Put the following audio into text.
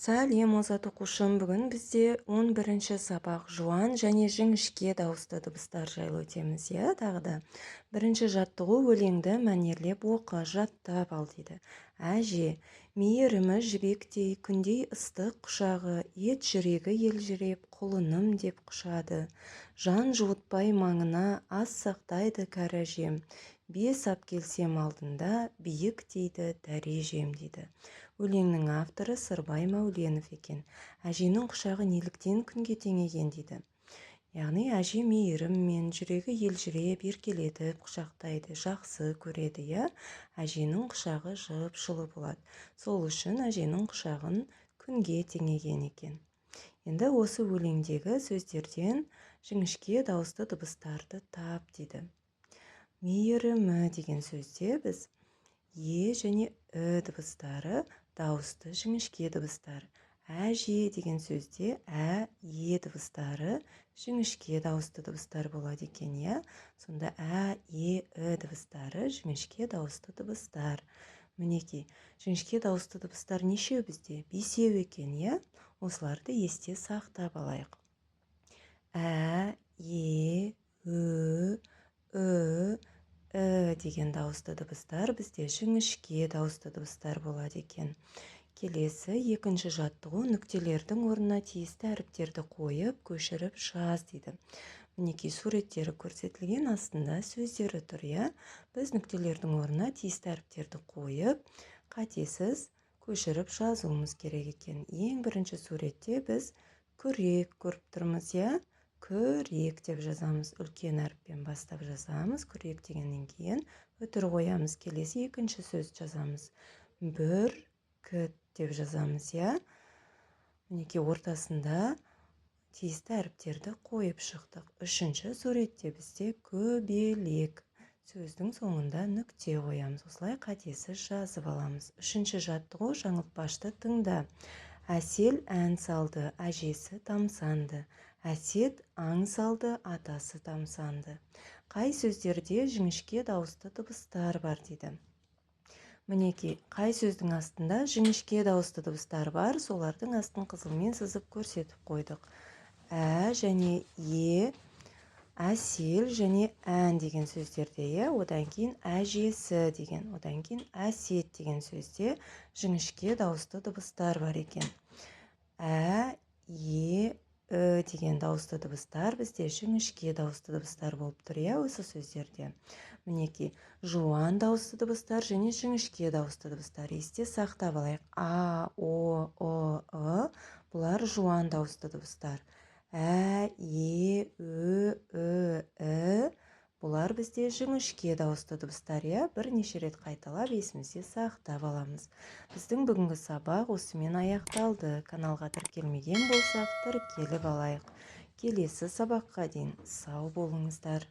Сәлем, озат оқушым! Бүгін бізде 11 сабақ, жуан және жіңішке дауысты дыбыстар жайлы өтеміз, иә, тағы да. Бірінші жаттығу: өлеңді мәнерлеп оқы, жаттап ал дейді. Әже мейірімі жібектей, күндей ыстық құшағы, ет жүрегі елжіреп, құлыным деп құшады. Жан жуытпай маңына, ас сақтайды кәрі әжем. Бес ап келсем алдында, биіктейді дәрежем дейді. Өлеңнің авторы Сырбай Мәуленов екен. Әженің құшағы неліктен күнге теңеген дейді? Яғни әже мейіріммен, жүрегі елжіреп, еркелетіп құшақтайды, жақсы көреді, иә. Әженің құшағы жып-жылы болады. Сол үшін әженің құшағын күнге теңеген екен. Енді осы өлеңдегі сөздерден жіңішке дауысты дыбыстарды тап дейді. Мейірімі деген сөзде біз е және і дыбыстары дауысты жіңішке дыбыстар. Әже деген сөзде ә, е дыбыстары жіңішке дауысты дыбыстар болады екен, иә. Сонда ә, е, і дыбыстары жіңішке дауысты дыбыстар. Мінекей, жіңішке дауысты дыбыстар нешеу бізде? Бесеу екен, иә. Осыларды есте сақтап алайық. Ә, е, ө, ү, і деген дауысты дыбыстар бізде жіңішке дауысты дыбыстар болады екен. Келесі екінші жаттығу: нүктелердің орнына тиісті әріптерді қойып, көшіріп жаз дейді. Мінекей, суреттері көрсетілген, астында сөздері тұр, иә. Біз нүктелердің орнына тиісті әріптерді қойып, қатесіз көшіріп жазуымыз керек екен. Ең бірінші суретте біз күрек көріп тұрмыз, иә. Күрек деп жазамыз, үлкен әріппен бастап жазамыз. Күрек дегеннен кейін үтір қоямыз. Келесі екінші сөз жазамыз, бүркіт деп жазамыз, иә. Мінекей, ортасында тиісті әріптерді қойып шықтық. Үшінші суретте бізде көбелек, сөздің соңында нүкте қоямыз. Осылай қатесіз жазып аламыз. Үшінші жаттығу: жаңылтпашты тыңда. Әсел ән салды, әжесі тамсанды. Әсет аң салды, атасы тамсанды. Қай сөздерде жіңішке дауысты дыбыстар бар дейді. Мінекей, қай сөздің астында жіңішке дауысты дыбыстар бар, солардың астын қызылмен сызып көрсетіп қойдық. Ә және е, әсел және ән деген сөздерде, иә. Одан кейін әжесі деген, одан кейін әсет деген сөзде жіңішке дауысты дыбыстар бар екен. Ә, е, ү деген дауысты дыбыстар бізде жіңішке дауысты дыбыстар болып тұр, иә, осы сөздерде. Мінекей, жуан дауысты дыбыстар және жіңішке дауысты дыбыстар, есте сақтап алайық. А, о, ы, ы — бұлар жуан дауысты дыбыстар. Ә, е, ө, ү, і — бұлар бізде жіңішке дауысты дыбыстар, иә. Бірнеше рет қайталап, есімізде сақтап аламыз. Біздің бүгінгі сабақ осымен аяқталды. Каналға тіркелмеген болсақ, тіркеліп алайық. Келесі сабаққа дейін сау болыңыздар.